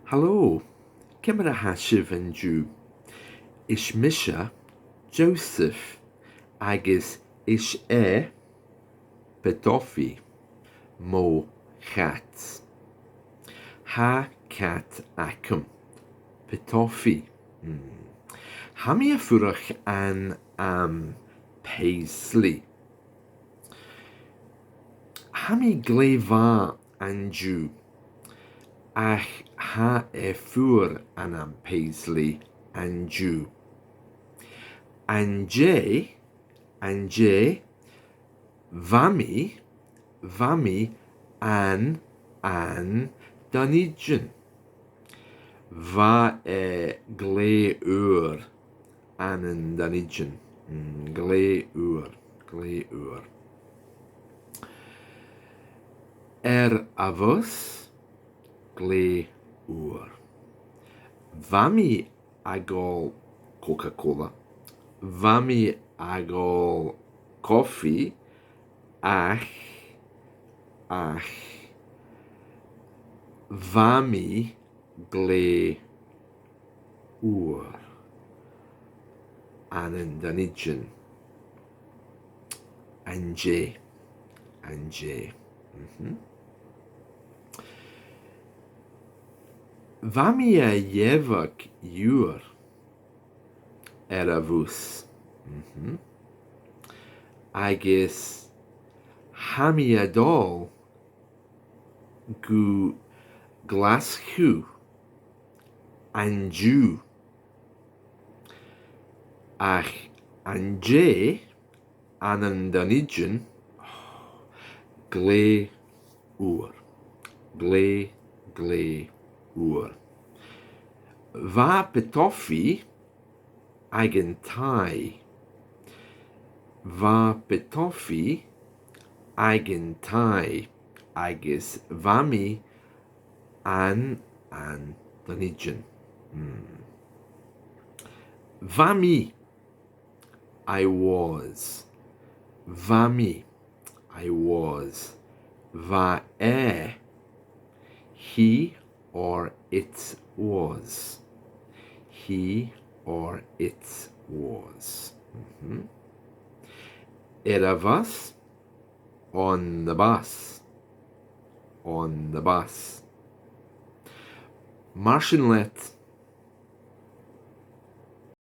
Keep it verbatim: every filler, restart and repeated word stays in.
Halò, ciamar a tha sibh an-diugh? Is mise Joseph agus is e Petofi mo chat. Tha cat agam, Petofi. Hmm. Tha mi a' fuireach ann am Paisley. Tha mi glè mhath an-diugh, ach tha e fuar ann am Paisley an-diugh. An-dè, an-dè, bha mi, bha mi ann an Dùn Èideann. Bha e glè fhuar ann an Dùn Èideann. Mm, glè fhuar, glè fhuar. Air a' bhus, glè fhuar. Bha mi ag òl Coca-Cola. Bha mi ag òl cofaidh, ach, ach, bha mi glè fhuar ann an Dùn Èideann. An-dè, an-dè. Mhm. Bha mi a' leughadh leabhar air a' bhus. Mhm. Agus tha mi a' dol gu Glaschu an-diugh. Ach an-dè ann an Dùn Èideann, glè fhuar, glè, glè fhuar. Bha Petofi aig an taigh. Bha Petofi aig an taigh agus bha mi ann an Dùn Èideann. Hmm. Bha mi, I was. Bha mi, I was. Bha e, he or it was. He or it was. Mhm. Air a' bhus, on the bus. On the bus. Mar sin leat,